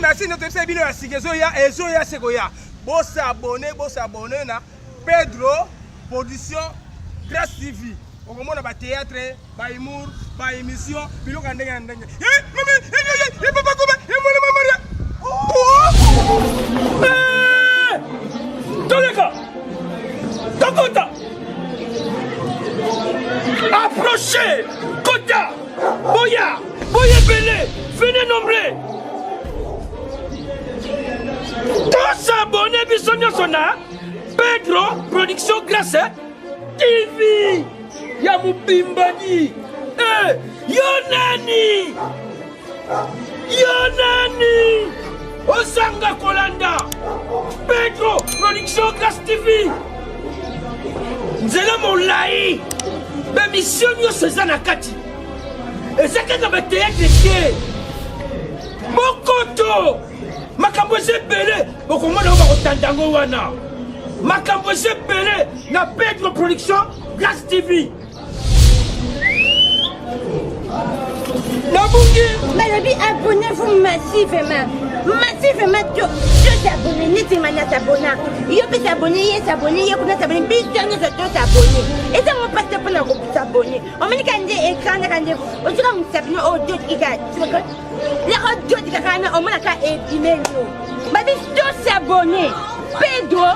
merci nde toyebisa bino ya sika ezoya ezoya se koya bosabone bosabone na Pedro production Grace TV okomona ba théâtre ba humour ba émission biloko ya ndenge na ndenge eh, mama eh, eh, eh, papa koba eh, mwana mama Maria oh! eh! Toleka tokota approche kota boya boya ebele venez nombre tosabone biso nyonso na Pedro production grace TV ya mobimbani eh, yo nani yo nani ozanga kolanda Pedro production grace TV nzela molai bemisio nyonso eza na kati eza kaka bateatre te bokoto makambo eza ebele bokomona oyo bakotanda yango wana makambo eza ebele na pedro production grace tv nabungi balobi abonnez-vous massivement massivement to s'abonne neti nga na s'abonna yo mpe s'abonne ye s'abonne ye kuna s'abonne biso nyonso to s'abonne eza ngo mpasi te mpona kosabonne omoni ka nde écran kaka nde ozoka mosabino oyo dotikika yaka dodi kaka wana omonaka ebimeli yo babi to s'abonner pedro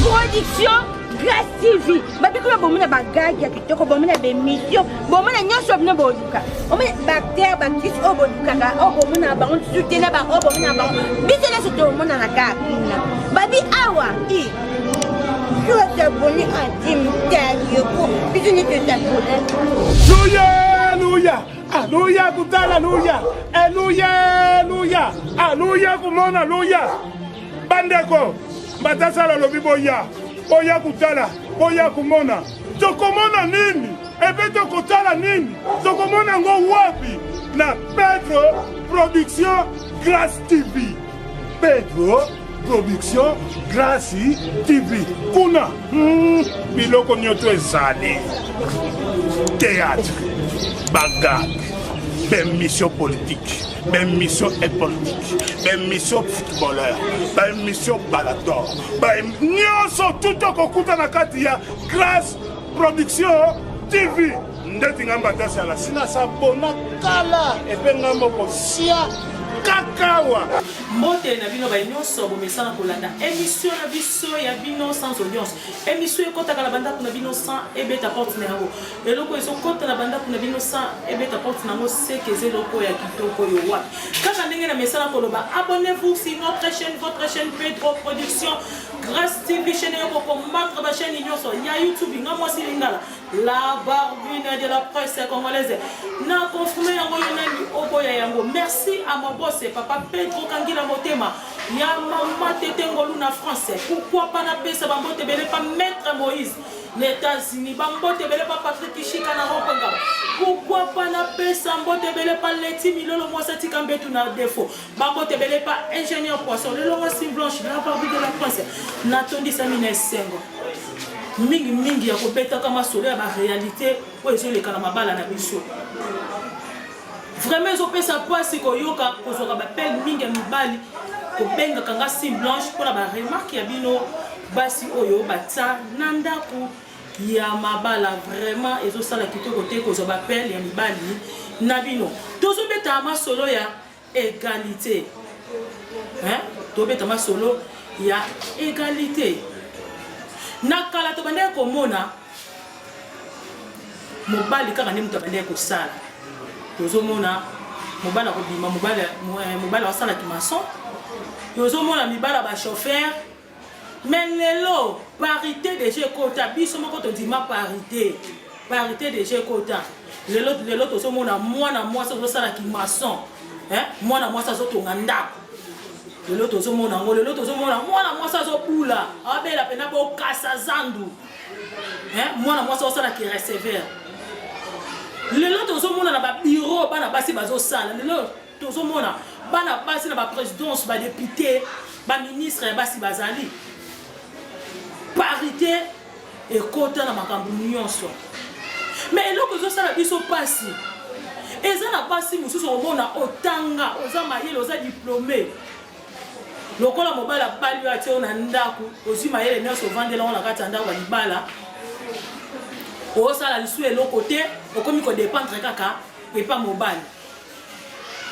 production grace tv babi kuna bomona bagage ya kitoko bomona bemission bomona nyonso bino boluka omona baacteur baactrice oyo bolukaka oyo bomonaka bango lisusu te na baoyo bomonaka bango biso nyonso tomonana kaka kuna babi awa i yo s'abonner antimtalioko biso nyonso s'abonner Luya, luya. Aluya kutala luya, eluya luya, aluya kumona luya. Bandeko, Mbatasala alobi boya, boya kutala, boya kumona. Tokomona nini? Epe tokotala nini? Tokomona yango wapi? Na Pedro Production Grace TV. Pedro Production Grace TV. Kuna hmm, biloko nyoto ezali. Théâtre, bagag, bemission politique, bemission politique, bemission footballeur, bemission balador, nyonso tout okokuta na kati ya Grace Production TV. Ndeti nga mbatasi ala sina sabona kala epe nga moko sia kakawa. Mbote na bino baye nyonso bomesana kolanda emission na biso ya bino sans audience. Emission ekotaka na bandako na bino sans ebeta porte na yango. Eloko ezokota na bandako na bino sans ebeta porte na yango seke eza eloko ya kitoko oyo wapi. Kaka ndenge na mesana koloba abonnez-vous sur notre chaîne, votre chaîne Pedro Production, Grace TV chaîne yoko combattre ba chaîne nyonso ya YouTube nga mwasi lingala. La barbine de la presse congolaise. Na confirme yango yo nani oboya yango. Merci à mon boss papa Pedro Kangila Motema. Ya maman Tete Ngolu na France. Pourquoi pas na pesa ba mbote bele pa maître Moïse na États-Unis. Ba mbote bele pa Patrick Kishika na Rokonga. Pourquoi pas na pesa mbote bele pa Leti Milolo mwasa tika mbetu na défaut. Ba mbote bele pa ingénieur Poisson. Lelo nga blanche la barbine de la presse. Natondisami na esengo. mingi mingi ya kobetaka masolo ya ba realite oyo ezoleka na mabala na biso vraiment ezopesa mpasi koyoka kozwaka bapele mingi ya mibali kobengaka nga sim blanche mpona baremarke ya bino basi oyo batya na ndako ya mabala vraiment ezosala kitoko te kozwa bapele ya mibali na bino tozobeta masolo ya Egalite hein tobeta masolo ya egalite na kala tobandaki komona mobali kaka nde moto abandaki kosala tozomona mobali akobima mobali eh, asalaki maçon tozomona mibali ya bachauffeur Mais lelo parite dejà ekota biso moko tondima parite parite dejà ekota lelo lelo tozomona mwana mwasi azosala ki maçon hein mwana mwasi azotonga ndako lelo tozomona yango lelo tozomona mwana mwasi azobula abela pena bokasa zandu hein mwana mwasi azosala ki receveur lelo tozomona na babiro bana basi bazosala lelo Tozomona bana basi na ba presidence, ba depute, ba ministre ya basi bazali. Parite ekota na makambo nyonso. Mais eloko ezosala biso pasi eza na basi mosusu okomona otanga, oza mayele, oza diplome. Lokola mobali abali yo atie yo na ndako, ozwi mayele nyonso ovandela yango na kati ya ndako ya libala, osala lisusu eloko te, okomi kodependre kaka epa mobali.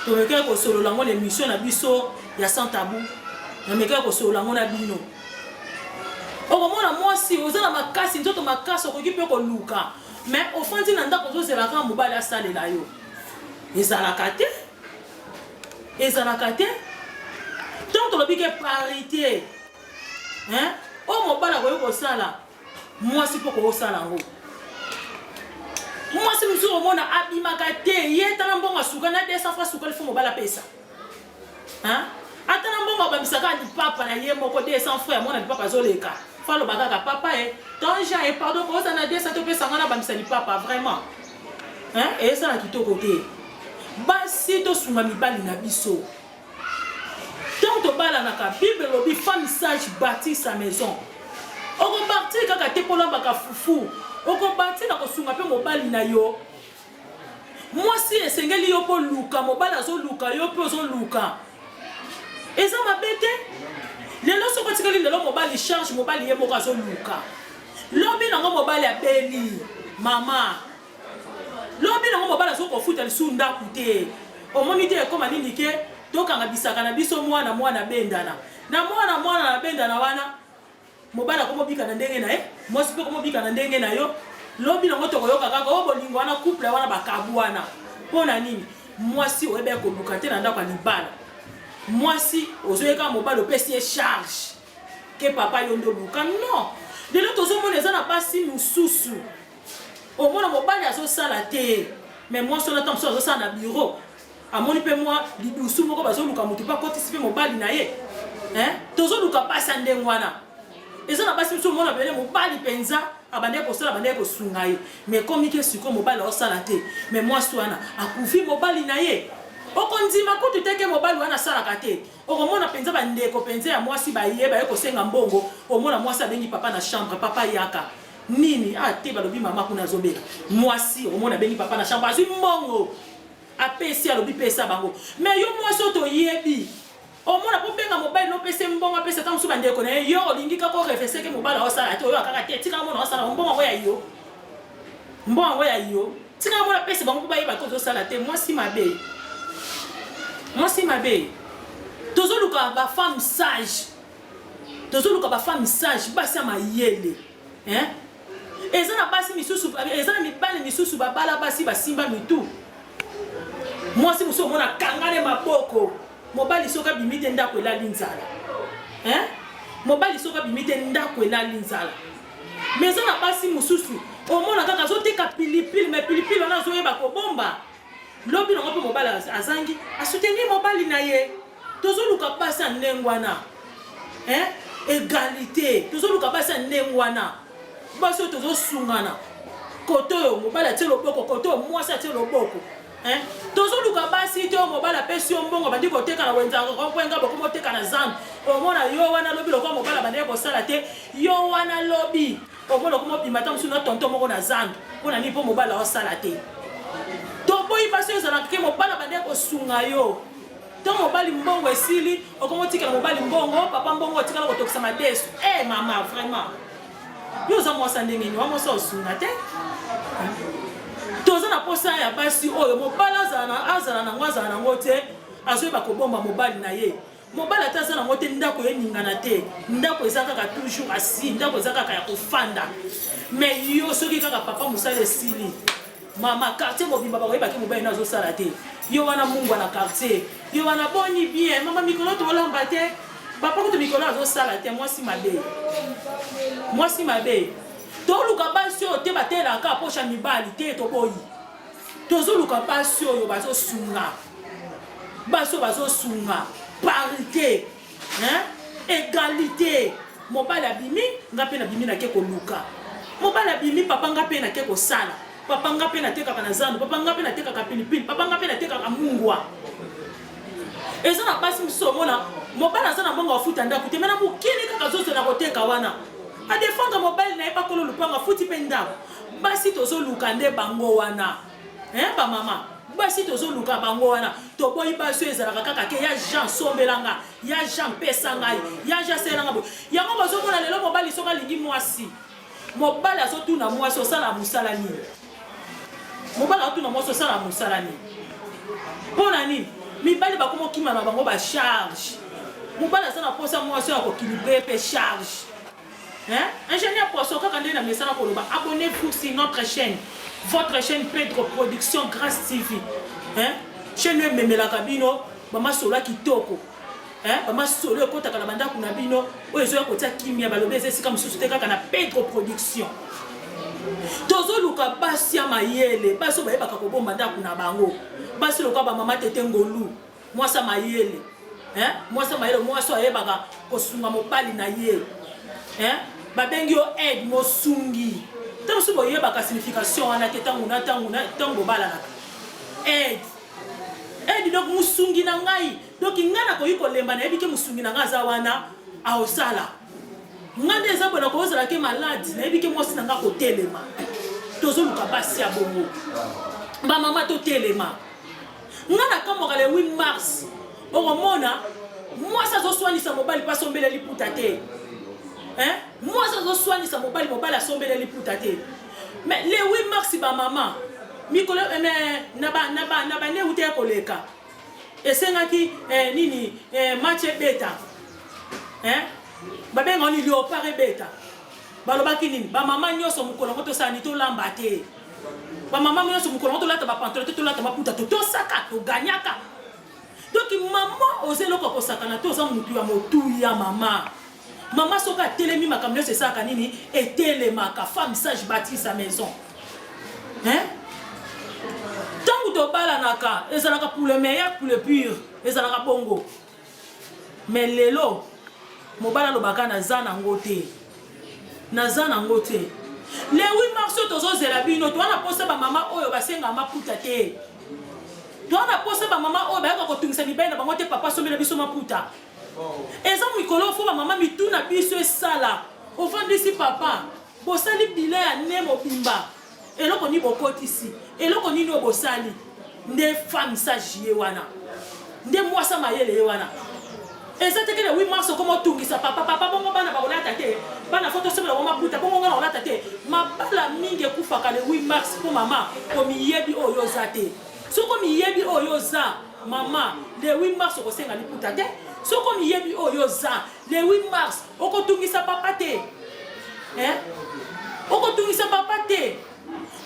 Tomekaki kosolola yango na emission na biso ya sans tabou, namekaki kosolola yango na bino. Okomona mwasi oza na makasi, nzoto makasi, okoki mpe koluka, mais ofandi na ndako ozozela kaka mobali asalela yo. Ezalaka te. Ezalaka te. Tant tolobi ke parité, hein, oyo mobali akoki kosala, mwasi mpo kosala yango. Mwasi mosusu omona abimaka te, ye tala mbongo asuka na 200 francs sukali fo mobali apesa. Hein? Ata na mbongo abambisaka lipapa na ye moko 200 francs ya mwana lipapa azoleka. Fo aloba kaka papa e ton Jean e pardon koza na 200 topesa nga nabambisa lipapa vraiment. Hein? Ezala kitoko te. Basi tosunga mibali na biso. Tango tobalanaka, Bible elobi femme sage bâtit sa maison. Okobartir kaka te mpo olambaka fufu, okobartir na kosunga mpe mobali na yo. Mwasi esengeli yo mpo oluka, mobali azoluka yo mpe ozoluka. Eza mabe te. Lelo soki otikali lelo mobali charge, mobali ye moko azoluka. Lobi nango mobali abeli, mama Lobi nango mobali azo kofuta lisusu ndaku te. Omoni te ekoma nini ke tokanga bisaka na biso mwana mwana bendana. Na mwana mwana na bendana wana mobali akomo bika na ndenge na ye, mwasi pe akomo bika na ndenge na yo. Lobi nango tokoyoka kaka oh bolingo wana couple wana bakabuana. Pona nini? Mwasi oyebaki koluka te na ndako ya libala. Mwasi ozoyeka mobali opesi ye charge ke papa yo nde oluka. Non! Lelo tozomona eza na basi mosusu Omona mobali azosala te mais mwasi wana ntango mosusu azosala na bureau amoni mpe mwa lidusu moko bazoluka motu mpe akotisi mpe mobali na ye eh? Tozoluka basi ya ndenge wana. Eza na basi mosusu omona pene mobali mpenza abandaki kosala, abandaki kosunga ye, mais ekomi ke sikoyo mobali aosala te, mais mwasi wana akufi mobali na ye. Okondima kutu te ke mobali wana asalaka te. Okomona mpenza bandeko mpenza ya mwasi baye baye kosenga mbongo, omona mwasi abengi papa na chambre, papa yaka Nini? Ah te balobi mama kuna azobela. Mwasi omona abengi papa na chambre azwi mbongo. Apesi alobi pesa bango. Mais yo mwasi oyo toyebi omona po benga mobali no pese mbongo apesa ta mosusu bandeko na ye yo olingi kaka orefese ke mobali aosala te oyo kaka te tika mona osala mbongo yango ya yo mbongo yango ya yo tika mona apesa bango mpo bayeba ke ozosala te mwasi mabe mwasi mabe tozoluka ba femme sage tozoluka ba femme sage basi ya mayele Hein? Eza na basi misusu, eza na mibali misusu babala basi basimba mitu. Mwasi mosusu omona kangane maboko. Mobali soki abimi te ndako elali nzala. Hein? Mobali soki abimi te ndako elali nzala. Mais eza na basi mosusu omona kaka azoteka pilipili, mais pilipili wana azoyeba kobomba. Lobi nango mpe mobali azangi asoutenir mobali na ye. Tozoluka basi ya ndenge wana. Hein? Egalite. Tozoluka basi ya ndenge wana. Basi oyo tozosungana. Kote oyo mobali atie loboko, kote oyo mwasi atie loboko. Hein? Tozoluka basi te oyo mobali apesi yo mbongo abandi koteka na wenze rond-point nga bokomi oteka na zando. Omona yo wana lobi lokola mobali abandaki kosala te, yo wana lobi omona okoma obima ata mosusu na tonton moko na zando. Mpo na nini? Mpo mobali aosala te. Toboyi basi oyo ezalaka ke mobali abandaki kosunga yo. To mobali mbongo esili, okomi otikela mobali mbongo, papa mbongo otikala kotokisa madesu. Eh mama vraiment. Yo oza mwasi ya ndenge nini? Wa mwasi osunga te. Toza na posa ya basi oyo mobali azala na azala nango azala nango te, azoyeba kobomba mobali na ye. Mobali ata aza nango te, ndako eningana te. Ndako eza kaka toujours assis, ndako eza kaka ya kofanda. Mais yo soki kaka papa mosala esili, Mama quartier mobimba bakoyeba ke mobali na azosala te. Yo wana mungwa na quartier. Yo wana boni bien. Mama mikolo tolamba te. Papa kutu mikolo azosala te mwasi mabe. Mwasi mabe. Toluka basi oyo te batelaka poche ya mibali te toboyi. Tozoluka basi oyo bazosunga. Basi oyo bazosunga. Parité. Hein? Egalite. Mobali abimi, nga pe nabimi nake koluka. Mobali abimi, papa nga pe nake kosala. Papa nga pe natekaka na zando, papa nga pe natekaka pilipili, papa nga pe natekaka mungwa. Eza na basi mosusu omona mobali aza na mbongo afuta ndako te, mais na mokili kaka azozela koteka wana. A defendre mobali na ye bakolo lupango afuti pe ndako. Basi tozoluka nde bango wana. Hein ba mama? Basi tozoluka bango wana, toboyi basi oyo ezalaka kaka ke ya Jean sombela nga, ya Jean pesa ngai, ya Jean salela nga boye. Yango bozomona lelo mobali soki alingi mwasi, mobali azotuna mwasi osala mosala nini? Mobali azotuna mwasi osala mosala nini? Mpo na nini? Mibali bakoma okima na bango ba charge. Mobali aza na posa mwasi oyo akokilibre mpe charge. Hein? Ingénieur Poisson, kaka nde na mesana koloba, abonnez-vous sur notre chaîne, votre chaîne Pedro Production Grâce TV. Hein? Chaîne oyo ememelaka bino ba masolo ya kitoko. Hein? Ba masolo ekotaka na bandako na bino oyo ezoya kotia kimia, balobi eza esika mosusu te kaka na Pedro Production. Tozoluka basi ya mayele, basi oyo bayebaka kobomba ndako na bango. Basi lokola ba mama Tete Ngolu. Mwasi ya mayele hein? Mwasi ya mayele, mwasi oyo ayebaka kosunga mobali na ye hein? Babengi yo aide, mosungi. Ntango mosusu boyebaka signification wana te ntango na ntango na ntango bobalanaka. Aide, aide donc mosungi na ngai, donc ngai nakoki kolemba, nayebi ke mosungi na ngai aza wana aosala ngai nde eza boye, nakozala ke malade, nayebi ke mwasi na ngai akotelema. Tozoluka basi ya bongo, bamama totelema. Nga na kamwaka le 8 mars okomona mwasi azoswanisa mobali mpo asombele liputa te hein? Mwasi azoswanisa mobali, mobali asombele liputa te. Mais le 8 mars ba mama mikolo eh, mais na ba na ba na ba ne uta ya koleka esengaki eh, nini eh, match ebeta hein? Babenga ni leopard ebeta. Balobaki nini? Ba mama nyonso mokolo yango tosala nini? Tolamba te. Ba mama nyonso mokolo yango tolata ba pantalon te, tolata maputa, totosaka, toganyaka. Donc mama oza eloko ya kosakana te, oza mutu ya motuya mama. Mama soki atelemi makambo nyonso esalaka nini? Etelemaka. Femme sage bâtit sa maison. Hein? Tango tobalanaka ezalaka pour le meilleur, pour le pire, ezalaka bongo. Mais lelo mobali alobaka naza nango te, naza nango te. Le 8 mars oyo tozozela bino, toza na posa ba mama oyo basenga maputa te, toza na posa ba mama oyo bayaka kotungisa mibali na bango te, papa asombela biso maputa. Eza mikolo fo ba mama mitu na biso esala. Ofandisi papa, bosali bilan ya ne mobimba, eloko nini bokotisi, eloko nini oyo bosali? Nde femme sage ye wana, nde mwasi ya mayele ye wana. Eza te ke le 8 mars okoma otungisa papa, papa bongo bana bakolata te, bana fo tosombela bango maputa, bongo nga nakolata te. Mabala mingi ekufaka le 8 mars mpo mama omiyebi oyo oza te. Soki omiyebi oyo oza mama, le 8 mars okosenga liputa te. Soki omiyebi oyo oza, le 8 mars okotungisa papa te. Hein? Okotungisa papa te.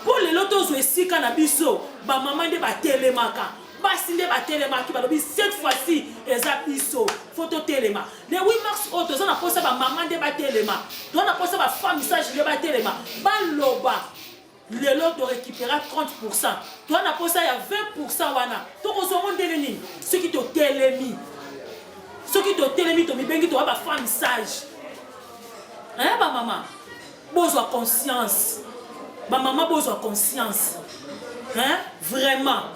Mpo lelo tozwa esika na biso, ba mama nde batelemaka, basi nde batelemaki, balobi cette fois-ci eza biso, faut totelema. Le 8 mars oyo toza na posa ba mama nde batelema, toza na posa ba femme sage nde batelema, baloba lelo to récupéra 30%, toza na posa ya 20% wana tokozwa ngo ndenge nini soki totelemi, soki totelemi tomibengi toza ba femme sage. Hein ba mama? Bozwa conscience ba mama, bozwa conscience hein, vraiment.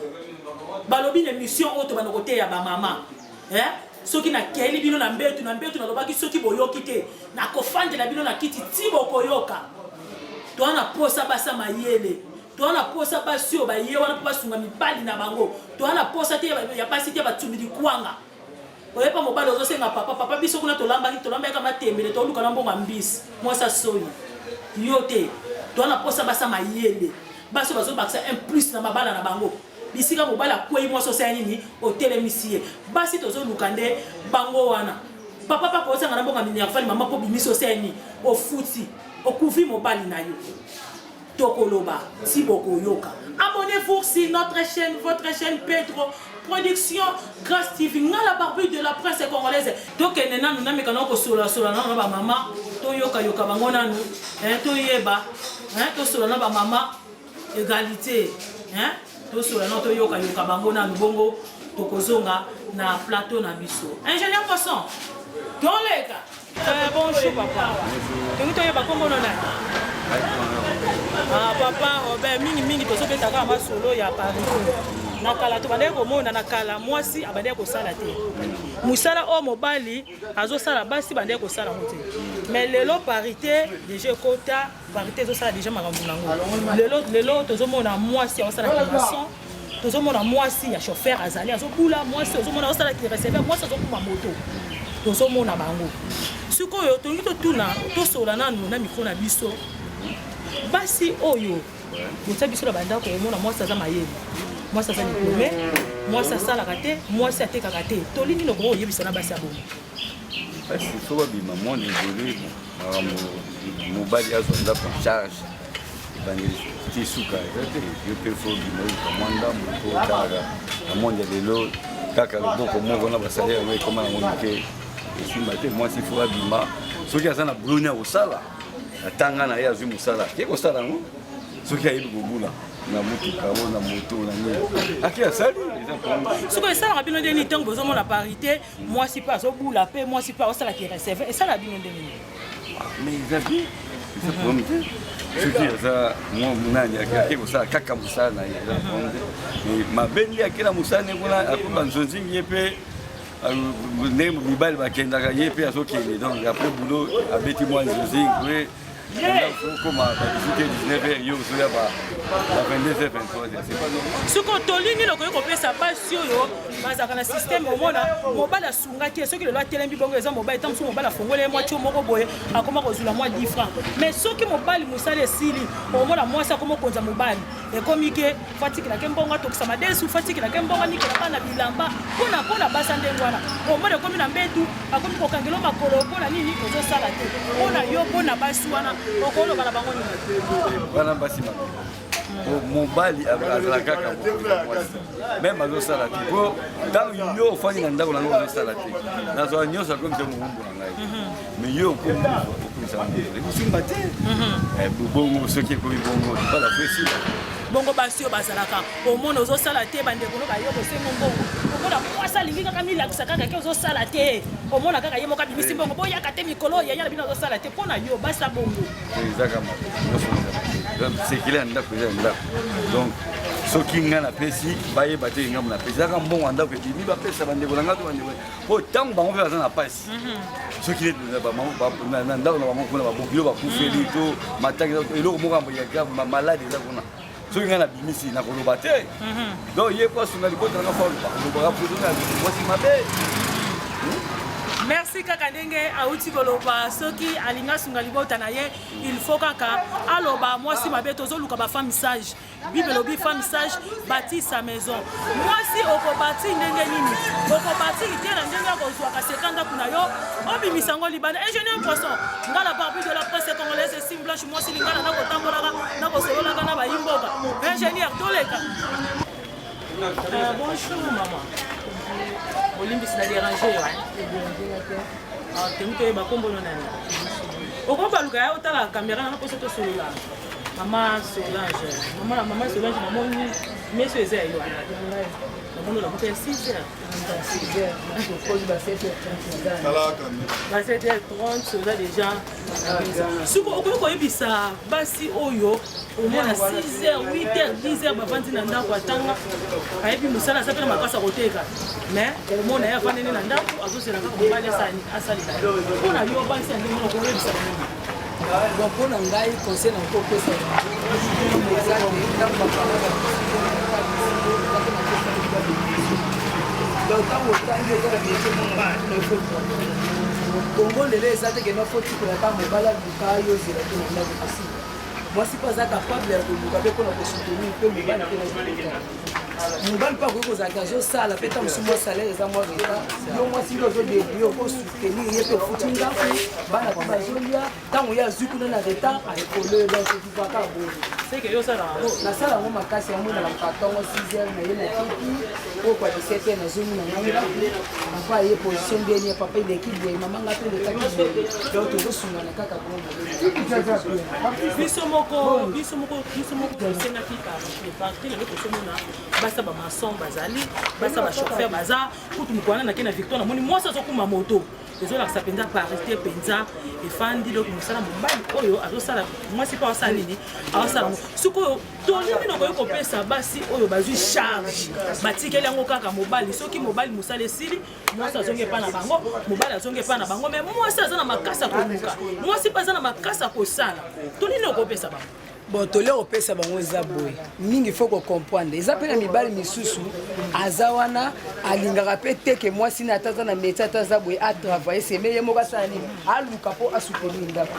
Balobi na émission oyo tobanda koteya ba mama hein, soki nakeli bino na mbetu na mbetu nalobaki soki boyoki te nakofandela bino na kiti ti bokoyoka. Toza na posa basa mayele, toza na posa basi oyo baye wana mpo basunga mibali na bango, toza na posa te ya basi te batumbi likwanga. Oyepa mobali ozosenga papa papa biso kuna tolambaki tolambaki kama tembele toluka na mbongo ya mbisi mwasi asoni yo te. Toza na posa basa mayele, basi oyo bazobakisa un plus na mabala na bango. Bisika mobali akwei mwasi osala nini? Otelemisi ye. Basi tozoluka nde bango wana. Papa papa ozanga na mbongo ya minerval mama po bimisi osala nini? Ofuti okuvi mobali na yo. Tokoloba ti bokoyoka. Abonnez-vous sur notre chaîne, votre chaîne Pedro Production Grâce TV. Nga la barbu de la presse congolaise. Tokende nanu nameka na kosolola solola nanu na ba mama, toyoka yoka bango nanu, hein, toyeba, hein, tosolola na ba mama égalité, hein, tosolola nanu toyoka yoka bango nanu bongo tokozonga na plateau na biso. Ingénieur Poisson, toleka. Bonjour papa. Tongi toyeba kombo no nani? Ah, papa Robert, mingi mingi tozobeta kaka masolo ya Paris. Na kala tobandaki komona na kala mwasi abandaki kosala te. Mosala oyo mobali azosala basi bandaki kosala yango te. Mais lelo parité déjà ekota, parité ezosala déjà makambo nango. Lelo lelo tozomona mwasi azosala maçon. Tozomona mwasi ya chauffeur azali azobula, mwasi ozomona azosala ki receveur, mwasi azokuma moto. Tozomona bango. Sikoyo tolingi totuna, tosolola nanu na micro na biso. Basi oyo botia biso na bandako, omona mwasi aza mayele, mwasi aza diplome, mwasi asalaka te, mwasi atekaka te. Toli nini okoki koyebisa na basi ya bongo? Basi fo babima, monde évolue, makambo mobali azwa ndako en charge ebandeli ti suka eza te. Yo mpe fo bima, oluka mwa ndambo mpo otalaka na monde ya lelo. Kaka loboko moko na basalaire yango ekoma yango mike, esimba te. Mwasi fo abima, soki aza na boulot ya kosala, atanga na ye, azwi mosala, ake kosala yango. Soki ayebi kobula na motuka o na moto na nini, ake asali, eza problème. Soki esalaka bino ndenge nini ntango bozomona parité, mwasi mpe azobula mpe mwasi mpe azosalaki receveur, esalaka bino ndenge nini? Mais eza bien, eza problème te. Soki aza mwa nani, ake kosala kaka mosala na ye, eza problème te. Mais mabe nde ake na mosala nde kuna akomi banzonzingi, ye mpe ndenge mibali bakendaka, ye mpe azokende. Donc après boulot abeti mwa nzonzingi, okoma ba 18 19 heures, yo ozoya ba 22 heures, 23 heures, c'est pas normal. Sikoyo toli nini okoki kopesa basi oyo bazalaka na système, omona mobali asungaki ye, soki lelo atelemi bongo eza mobali, ntango mosusu mobali afongoli ye mwa tio moko boye, akoma kozwila mwa 10 francs? Mais soki mobali mosala esili, omona mwasi akoma okonza mobali, ekomi ke fatikelake mbongo, atokisa madesu, fatikelake mbongo, anikela bana bilamba. Mpona basa ndenge wana, omona ekomi na mbetu, akomi kokangela makolo, mpona nini ozosala te? Mpona yo, mpona basi wana, okoloba na bango nini? Wana basi mabe. Mobali azala kaka mokonzi ya mwasi, même azosala te, po ntango yo ofandi na ndako nango ozosala te, nazwa nyonso, akomisa mowumbu na ngai. Mais yo okomi okomisa moto, ekosimba te. Bongo soki ekomi bongo, libala fo esila. Bongo basi oyo bazalaka, omona ozosala te, bandeko no bayo kosengo mbongo, omona mwasi alingi kaka milakisa kaka ke ozosala te, omona kaka ye moko abimisi mbongo, boyaka te mikolo yaya na bino azosala te. Mpo na yo, basi bongo? Ezaka nyonso, sekele ya ndako eza ya ndako. Donc soki ngai napesi, bayeba te ngambo napesi, ezaka mbongo ya ndako ebimi, bapesa bandeko na ngai to bandeko, po ntango bango mpe baza na pasi, soki na ndako na bango kuna babokilo bakufeli to mataki, eloko moko ya grave, malade eza kuna, soki ngai nabimisi, nakoloba te. Donc ye po asunga libota nanga, fo alobaka, mwasi mabe. Merci. Kaka ndenge awuti koloba, soki alingi asunga libota na ye, il faut kaka aloba mwasi mabe. Tozoluka bafemme sage. Bible elobi: "Femme sage bâtit sa maison." Mwasi okobâtir ndenge nini? Okobâtir te na ndenge akozwaka seka ndako na yo, obimisa yango libanda. Ingénieur Poisson, nga la barbu de la presse congolaise, sim blanche, mwasi lingala, nakotambolaka, nakosololaka na bayimboka. Ingénieur, toleka. Bonjour mama, olimbisi na déranger yo. Tengi toyeba kombono nani? Okobaluka ya otala caméra nanga mposo tosolola. Mama Solange, mama Solange, namoni meso eza ya yo, namoni olamuka ya 6 heures. Ba 7 heures 30 oza déjà. Soki okoki koyebisa basi oyo omona 6 heures, 8 heures, 10 heures bavandi na ndako, atanga, ayebi mosala, aza mpe na makasi ya koteka, mais omona ye avandeni na ndako, azozela kaka mobali asalela ye, mpo na yo basi ya ndenge wana okoyebisa bango? Bon, mpo na ngai, conseil na kopesa yango eza ke ntango bapapa, donc ntango otangi, oza na métier moko, Kongo lelo eza te kena fo tikola kaka mobali aluka yo, ozela te na ndako possible. Mwasi mpe aza capable ya koluka mpe mpona kosoutenir mpe mobali mpe na mobali mpe akoki kozalaka azosala mpe ntango mosusu mwa salaire eza mwa retard, yo mwasi nde ozodébrouiller, okosoutenir ye mpe ofuti ndako, bana mpe bazolia. Ntango ye azwi kuna na retard, aekole. Donc evivaka boye. Nasala yango makasi yango na ntongo 6 heures na ye na kiki oyo kwa 17 heures nazongi na ngai ndako. Papa aye position ndeni, papa eleki boye, mama nga mpe elekaki boye, donc tozosungana kaka bongo. Biso moko tosengaki parité. Lelo tosomona basa bamaçon bazali, basa bachauffeur baza. Kutu mokolo wana nake na Victoire, namoni mwasi azokuma moto, ezolakisa mpenza parité mpenza efandi. Donc mosala mobali oyo azosala, mwasi mpe azosala nini? Azosala yango. Sikoyo toli nini okoki kopesa basi oyo bazwi charge, batikeli yango kaka mobali? Soki mobali mosala esili, mwasi azongi epa na bango, mobali azongi epa na bango, mais mwasi aza na makasi ya koluka, mwasi mpe aza na makasi ya kosala, toli nini okopesa bango? Bon, toli ya kopesa bango eza boye, mingi faut kocomprendre, eza mpe na mibali misusu aza wana alingaka mpe te ke mwasi na ata aza na métier, ata aza boye, atravaille seme ye moko, asala nini, aluka mpo asoutenir ndako.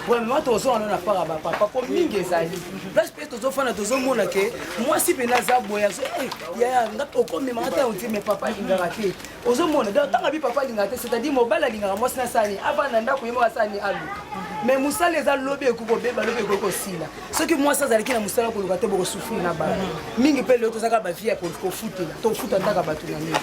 Premièrement, tozonga no na part ya bapapa, mpo mingi ezali place mpe tozofanda, tozomona ke mwasi mpena aza boye, azo eh, yaya okomemaka ta oti, mais papa alingaka te. Ozomona, donc ntango abi papa alingaka te, c'est-à-dire mobali alingaka mwasi na asala nini, avanda na ndako, ye moko asala nini, aluka. Mais mosala eza lobi ekoki kobeba, lobi ekoki kosila. Soki mwasi azalaki na mosala koluka te, bokosouffrir na bana mingi. Mpe lelo tozaka bavie ya kofutela, tofuta ntaka bato na nini.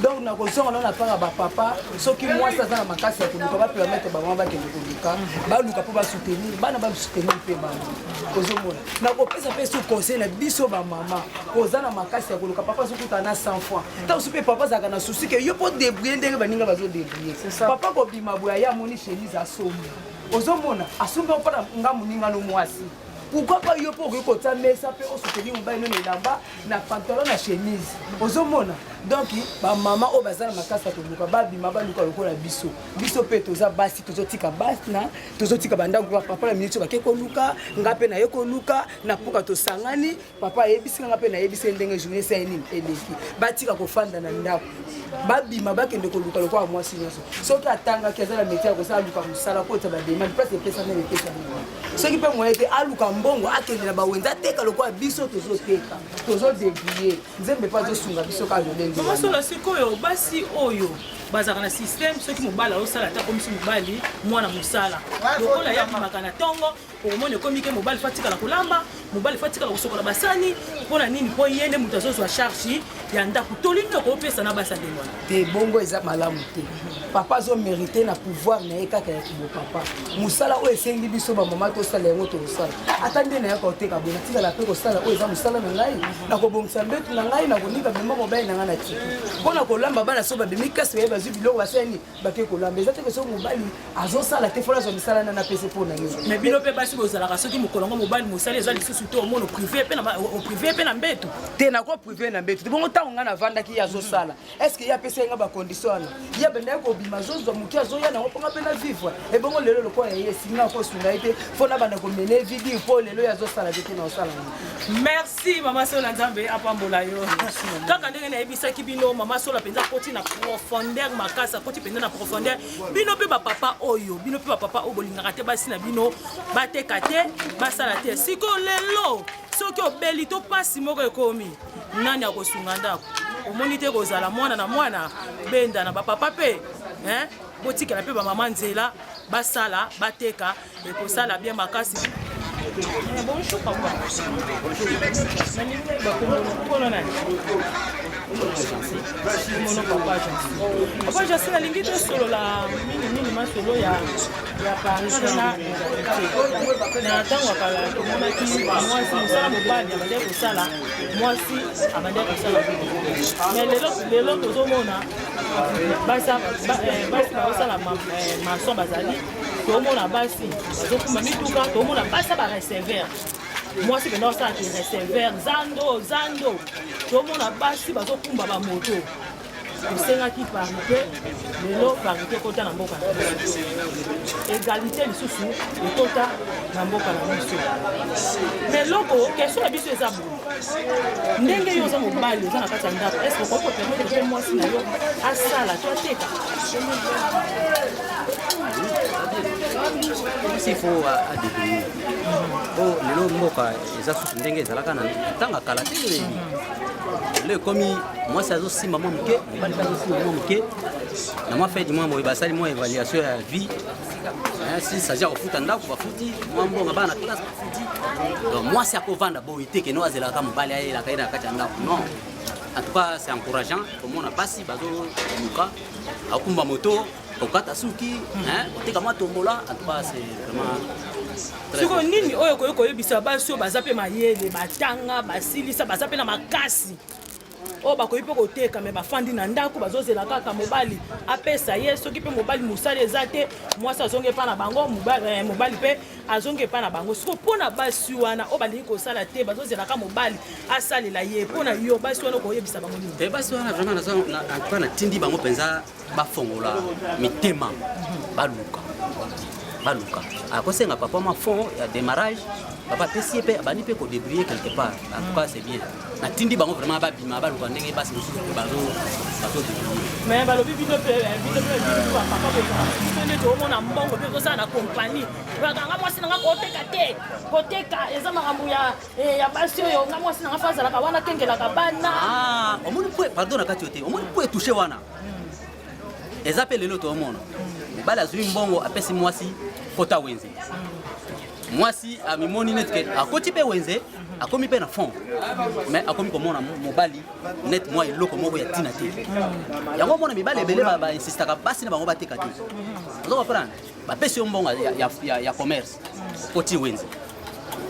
Donc nakozonga nano na part ya bapapa, soki mwasi aza na makasi ya koluka, bapermettre bamama bakende koluka, baluka mpo basoutenir bana, basoutenir mpe bango. Ozomona, nakopesa mpe su conseil na biso bamama, koza na makasi ya koluka, papa azokutana na 100 francs, ntango so mpe papa azalaka na souci ke yo mpo débrouille ndenge baninga bazodébrouille. Papa kobima boye, aye amoni chemise, asombi. Ozomona, asombi mpo na nga moninga no mwasi, pourquoi pas yo mpo okoki kotia mesa mpe osoutenir mobali no na elamba, na pantalon, na chemise? Ozomona, donc bamama oyo baza na makasi ya koluka, babima, baluka lokola biso. Biso mpe toza basi, tozotika basi na tozotika bandako, papa na miniti bake koluka, nga mpe naye koluka na mpoka, tosangani, papa ayebisi nga mpe nayebisi ye ndenge journée esali nini eleki. Batika kofanda na ndako, babima, bakende koluka lokola mwasi nyonso. Soki atangaki, aza na métier ya kosala, aluka mosala, kota bademande place epesami, epesami. Soki mpe moye te, aluka mbongo, akende na bawenze, ateka lokola biso tozoteka, tozodébrouille. Nzembe mpe azosunga biso kaka lolenge. Mama Sola, sikoyo basi oyo bazalaka na système, soki mobali azosala ata akomisi mobali mwana mosala, lokola ye abimaka na ntongo, okomona ekomi ke mobali faut atikala kolamba, mobali faut atikala kosokola basani. Mpo na nini? Mpo ye nde moto azozwa charge ya ndako. Tolingi okopesa na basi ya ndenge wana? Te, bongo eza malamu te. Papa azomérite na pouvoir na ye kaka ya kibopapa. Mosala oyo esengi biso bamama tosala yango, tokosala. Ata nde nayaka koteka boye, natikala mpe kosala oyo eza mosala na ngai, nakobongisa mbetu na ngai, nakonika bima mobali na ngai, natiki mpo na kolamba. Bana so babimi kasi, baye bazwi biloko, basali bake kolamba. Eza teke soki mobali azosala te, fola azwa misala nana apesi mpo na nini? Mais bino mpe basi bozalaka, soki mokolo yango mobali mosali eza lisusu te, omona oprive mpe na mbeto. Te, nako prive na mbeto te. Bongo ntango ngai navandaki, ye azosala, est ce que ye apesi ye nga bacondition wana? Ye abandaki kobima, azozwa moke, azoya nango mponga mpe na vivre. Ebongo lelo lokola ye esinga kosunga ye te, fo nabanda komene vidi mpo lelo ye azosala te, te na osala yango. Merci mama Sola, Nzambe apambola yo. Kaka ndenge nayebisaki bino, mama Sola mpenza akoti na profondeur makasi, akoti mpenza na profondeur. Bino mpe bapapa oyo, bino mpe bapapa oyo bolingaka te basi na bino bateka te, basala te, sikoyo lelo soki obeli to pasi moko ekomi, nani akosunga ndako? Omoni te kozala mwana na mwana benda na bapapa mpe, hein? Botikela mpe bamama nzela, basala, bateka, ekosala bien makasi. Bonjour papa. Nalingi bakomona nani? Mono papa Jansi. Papa Jansi, nalingi tosolola mingimingi masolo ya parité na égalité. Na ntango ya kala, tomonaki mwasi mosala mobali abandaki kosala, mwasi abandaki kosala, mais lelo, lelo tozomona basi bazosala maçon, bazali, tomona basi bazokumba mituka, tomona basi bareceveur, mwasi mpenza osalaka receveur zando zando, tomona basi bazokumba bamoto. Tosengaki parité, lelo parité ekota na mboka na biso, égalité lisusu ekota na mboka na biso. Mais loko question na biso eza boye: ndenge yo oza mobali, oza na kati ya ndako, est ce okoki kopermettre mpe mwasi na yo asala to ateka? S'il faut adébrouiller, po lelo mboka eza susu ndenge ezalaka na ntango ya kala te. Oyebi, lelo ekomi mwasi azosimba mwa moke, mobali mpe azosimba mwa moke. Na mwa fin du mois boye, basali mwa évaluation ya vie. Si s'agit ya kofuta ndako, bafuti mwa mbongo, bana classe bafuti. Donc mwasi akovanda boye te keno azelaka mobali ayelaka ye na kati ya ndako, non. En tout cas, c'est encourageant komona basi bazoluka, akumba moto, kokata suki, koteka mwa tombola. En tout cas, c'est vraiment Sikoyo nini oyo okoki koyebisa basi oyo baza mpe mayele, batanga, basilisa, baza mpe na makasi oyo bakoki mpe koteka, me bafandi na ndako, bazozela kaka mobali apesa ye? Soki mpe mobali mosali eza te, mwasi azongi epa na bango, mobali mpe azongi epa na bango. Sikoyo mpo na basi wana oyo balingi kosala te, bazozelaka mobali asalela ye, mpo na yo basi wana okoyebisa bango nini? Te, basi wana vraiment naza en tout cas natindi bango mpenza bafongola mitema, baluka. Baluka. Akosenga papa mwa fond ya démarrage, papa apesi ye mpe abandi mpe kodébrouiller quelque part. En tout cas, c'est bien. Natindi bango vraiment babima baluka ndenge basi mosusu mpe bazo bazodébrouiller. Mais balobi bino mpe bino mpe bino bapapa bozala biso nde toomona mbongo mpe ozosala na kompani bakanga mwasi na nga koteka te koteka eza makambo ya eh, ya basi oyo nga mwasi na nga fa azalaka wana akengelaka bana. Ah, omoni po, pardon na kati yo te, omoni po etouche wana eza mpe lelo toomona mobali azwi mbongo apesi mwasi kota wenze, mwasi amimoni neti ke akoti mpe wenze, akomi mpe na fond, mais akomi komona mobali net mwa eloko moko ya ntina te. Yango omona mibali ebele bainsistaka basi na bango bateka te. Ozo comprendre, bapesi yo mbongo ya commerce, okoti wenze,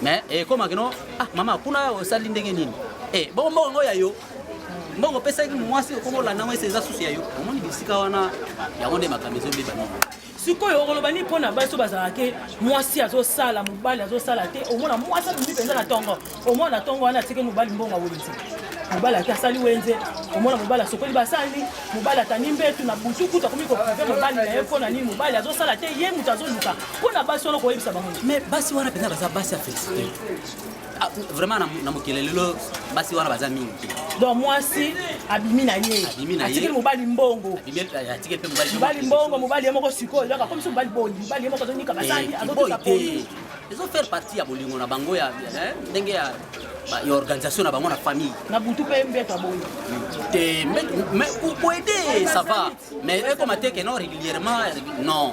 mais ekomaki no, ah mama, kuna osali ndenge nini? Eh, bongo mbongo yango ya yo, mbongo opesaki mwasi, okoma olanda yango ese eza susu ya yo. Omoni bisika wana, yango nde makambo ezobeba mingi. Sikoyo okoloba nini mpo na basi oyo bazalaka ke mwasi azosala, mobali azosala te? Omona mwasi abimi mpenza na ntongo, omona na ntongo wana atiki mobali mbongo ya wenze, mobali ake asali wenze, omona mobali asokoli basali, mobali atandi mbetu na butu, kutu akomi koprive mobali na ye. Mpo na nini mobali azosala te, ye moto azoluka? Mpo na basi wana koyebisa bango nini? Mais basi wana mpenza baza basi ya félicité. Ah, vraiment na mokili lelo basi wana baza mingi te. Donc mwasi abimi na ye, Abimi na ye. atikeli mobali mbongo, atikeli mpe mobali mobali mbongo, mobali ye moko sikoyo yaka akomisi mobali boni, mobali ye moko azonika basali, boy azotika te pondu. Ezo faire partie ya bolingo na bango ya ndenge ya organisation na bango na famille. Na butu mpe mbeto aboyi. Te, mais pour aider, ça va, mais ekoma te ke non, régulièrement non.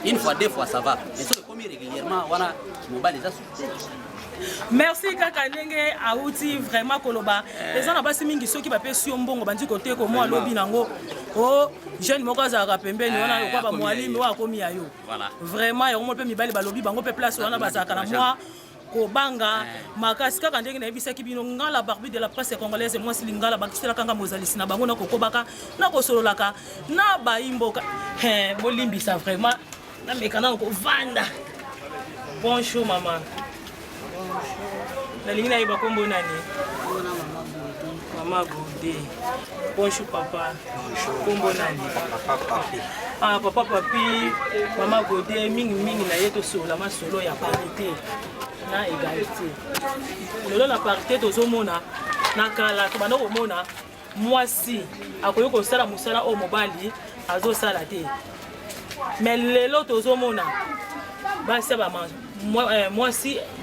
Une fois, deux fois, ça va, mais soki ekomi régulièrement wana, mobali eza susu te. Merci. Kaka ndenge awuti vraiment koloba, eza na basi mingi, soki bapesi yo mbongo, bandi koteka mwa alobi nango o jeune moko azalaka pembeni wana lokwa akomi ya bamwalimi ye. oyo akomi ya yo. Vraiment, yango mo mpe mibali balobi bango mpe place wana bazalaka na mwa kobanga makasi. Kaka ndenge nayebisaki bino, nga la Barbie de la presse congolaise, mwasi lingala bakiselaka nga mozalisi na bango, nakokobaka nakosololaka na bayimboka. Bolimbisa vraiment, nameka nano kovanda. Bonjour mama, nalingi nayeba nkombo nani? Mama Gode. Bonjour papa, nkombo nani? Papa Papi. Ah, papa Papi, mama Gode, mingimingi na ye tosolola masolo ya parité na égalité. Lelo na parité tozomona, na kala tobanda komona mwasi akoki kosala mosala oyo mobali azosala te, mais lelo tozomona basi ya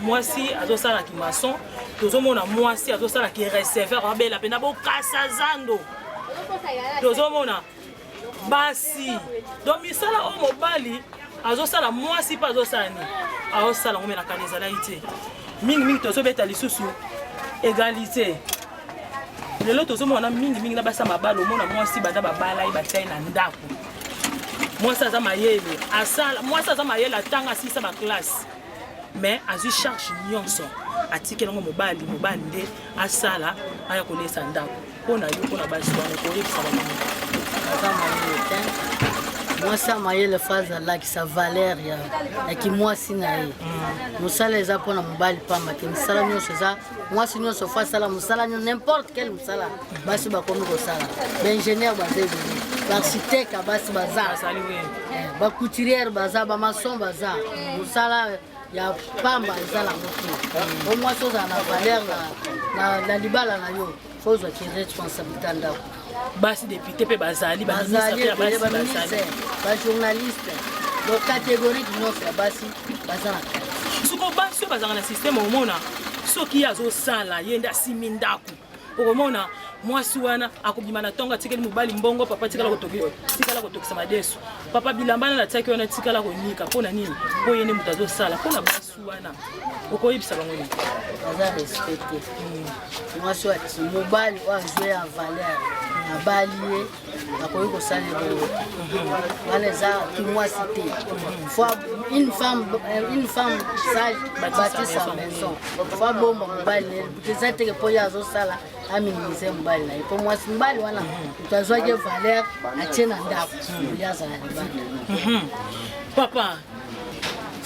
mwasi azosala kimaçon, tozomona mwasi azosala kireceveur, abela mpena bokasa zando, tozomona basi. Donc misala oyo mobali azosala, mwasi mpe azosala nini? Azosala ngo. Me na kala ezalaki te. Mingimingi tozobeta lisusu égalité. Lelo tozomona mingimingi na basi ya mabala, omona mwasi banda babala ye, batia ye na ndako, mwasi aza mayele, asala, mwasi aza mayele, atanga, asilisa baclasse, mais azwi charge nyonso atikeli yango mobali, mobali nde asala, aya kolesa ndako. Mpo na yo, mpo na basi wana, koyebisa bango? Aza mayele te. Mwasi ya mayele fo azalakisa valeur ya kimwasi na ye. Mosala eza mpona mobali pamba te. Mosala nyonso eza, mwasi nyonso fo asala mosala nyonso, n'importe quel mosala. Basi bakomi kosala, baingénieur baza ebele, baarchitecte basi baza, bacouturière baza, bamaçon baza. Mosala ya pamba eza nango te. O mwasi ozala na valeur na libala na yo, fo ozwaki responsabilité ya ndako. Basi député mpe bazali. Bazali ebele, baministre, bajournaliste, donc catégorie nyonso ya basi baza na kati. Soko basi oyo bazalaka na système, omona soki ye azosala, ye nde asimi ndako, okomona mwasi wana akobima na ntongo, atikeli mobali mbongo: "Papa, tikala kotokisa madesu, papa, bilamba na natiaki wana, tikala konika." Mpo na nini? Mpo ye nde moto azosala. Mpo na basi wana, okoyebisa bango nini? Baza respect te. Mwasi oyo ati mobali oyo azwi ya valeur, abali ye, akoki kosala ebongo te. Wana eza kimwasi te. Faut une femme sage bâtit sa maison. Faut abomba mobali na ye. Eza teke mpo ye azosala, aminimize mobali na ye. Mpo mwasi, mobali wana moto azwaki valeur, atie na ndako, ye azala libanda. Papa,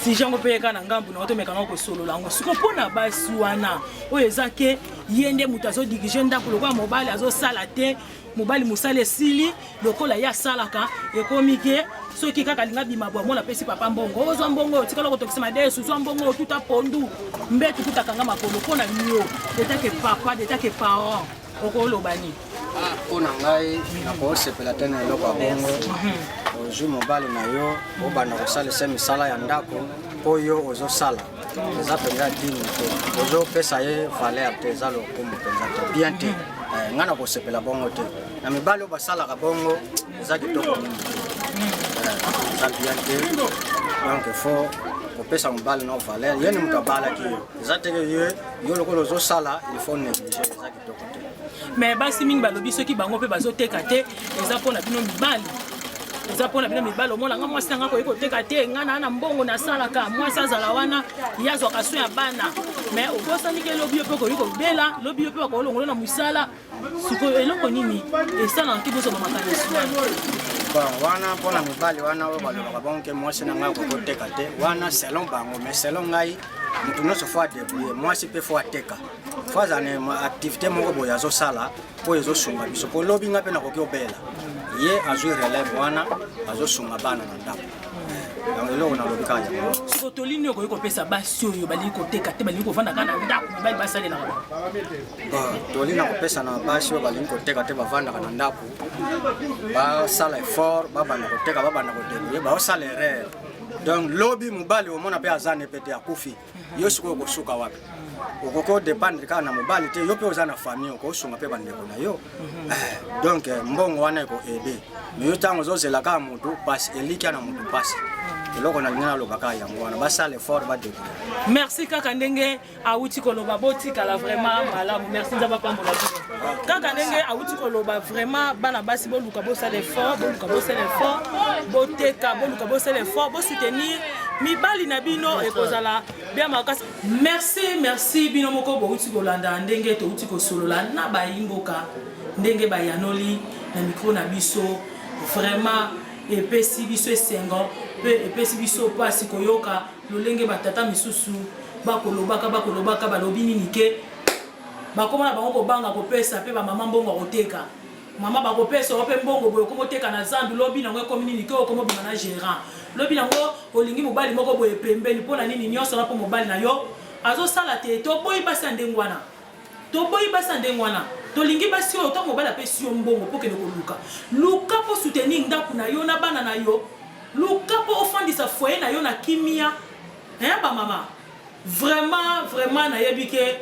Sujet yango mpe yeka na ngambu na otomeka na kosolola yango siko mpo na basi wana oyo eza ke ye nde moto azodirige ndako lokola mobali azosala te, mobali mosala esili lokola ye asalaka, ekomi ke soki kaka alinga bima bwa mwana apesi papa mbongo, ozwa mbongo oyo tikala kotokisa madesu, ozwa mbongo oyo tuta pondu mbetu kuta kanga makolo. Mpo na yo etake papa, etake parent, okoloba nini? Mpo na ngai, nakosepela te na eloko ya bongo. Ozwi mobali na yo, obanda kosalisa misala ya ndako mpo yo ozosala, eza mpenza digne te, ozopesa ye valeur te, eza lokumu mpenza te, bien te. Ngai nakosepela bongo te na mibali oyo basalaka bongo, eza kitoko mingi te, eza bien te. Donc faut kopesa mobali no valeur, ye ni moto abalaki yo, eza teke ye yo lokola ozosala, il faut négliger, eza kitoko te. Mais basi mingi balobi soki bango mpe bazoteka te, eza mpona bino mibali, eza mpona bino mibali. Omona nga mwasi nanga koyi koteka te, nga naa na mbongo nasalaka, mwasi azala wana, ye azwaka soin ya bana. Mais obosani ke lobi yo mpe okoki kobela, lobi yo mpe bakolongola na mosala. Sikoyo eloko nini esalaka ke bozwa bamakanisi wana? Bon, wana mpona mibali wana oyo balobaka bongo ke mwasi na ngai akoki koteka te, wana selon bango. Mais selon ngai, moto nyonso faut adébrouiller, mwasi mpe faut ateka, faut azala na activité moko boye azosala mpo ezosunga biso, po lobi ngai mpe nakoki obela, ye azwi relève wana, azosunga bana na ndako. Donc eloko nalobi kaka yango. Siko tolini okoki kopesa basi oyo balingi koteka te, balingi kovanda kaka na ndako, mibali basalelaka bango? Bon, toli na kopesa na basi oyo balingi koteka te, bavandaka na ndako, basala effort, babanda koteka, babanda kodébrouiller. Baosala erreur. Donc lobi mobali omona mpe aza ne pe te, akufi, yo sikoyo okosuka wapi? Okoki odépendre kaka na mobali te, yo mpe oza na famille, okosunga mpe bandeko na yo. Donc mbongo wana ekoaider, mais yo ntango ozozela kaka motu pasi, elikya na motu pasi. Eloko nalingi naloba kaka yango wana, basala effort, badébrouiller. Merci. Kaka ndenge awuti koloba, botikala vraiment malamu. Merci, Nzambe apambola bino. Kaka ndenge awuti koloba, vraiment bana basi, boluka bosala effort, boluka bosala effort, boteka, boluka bosala effort, bosoutenir mibali na bino, ekozala bien makasi. Merci, merci. Bino moko bouti kolanda ndenge touti kosolola na bayimboka, ndenge bayanoli na micro na biso. Vraiment epesi biso esengo mpe epesi biso mpasi koyoka lolenge batata misusu bakolobaka bakolobaka balobi nini ke bakoma na bango kobanga kopesa mpe bamama mbongo ya koteka. Mama, bakopesa yo mpe mbongo boye, okoma oteka na zandu, lobi nango ekomi nini ke okoma obima na gérant, lobi nango olingi mobali moko boye pembeni. Mpo na nini nyonso wana? Mpo mobali na yo azosala te. Toboyi basi ya ndenge wana, toboyi basi ya ndenge wana. Tolingi basi oyo ntango mobali apesi yo mbongo mpo okende koluka, luka mpo soutenir ndako na yo na bana na yo, luka mpo ofandisa foyer na yo na kimia. Bamama, vraiment, vraiment nayebi ke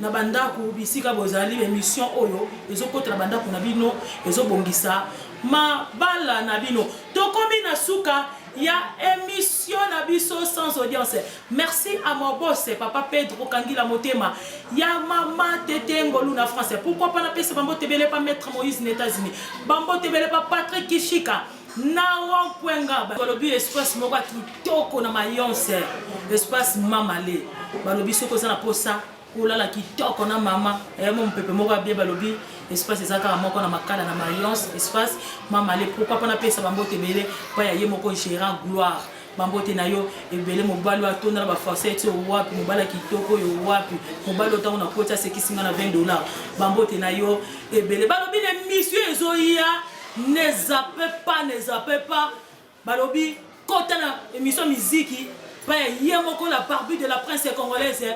na bandako bisika bozali, émission oyo ezokota na bandako na bino, ezobongisa mabala na bino. Tokomi na suka ya émission na biso Sans Audience. Merci à mon boss, papa Pedro Kangila Motema ya mama Tete Ngolu na France. Pourquoi pas napesa bambote ebele pa maître Moïse na États-Unis, bambote ebele pa Patrick Kishika na rond-point Ngaba. Balobi espace moko ya kitoko na Mayonce, espace Mamale. Balobi soki oza na posa kolala kitoko na mama mo mopepe moko ya bien, balobi espace eza kaka moko na Makala na Mayonce, espace Mamale. Pourquoi mpo napesa bambote ebele pa ya ye moko gérant Gloire, bambote na yo ebele. Mobali oyo atonda na baforcete oyo wapi? Mobali ya kitoko oyo wapi? Mobali oyo ntango nakoti asekisi nga na 20 dollar. Bambote na yo ebele. Balobi na émission ezoya, ne zappe pas, ne zappe pas. Balobi kota na émission miziki pa ya ye moko la barbu de la prince congolaise.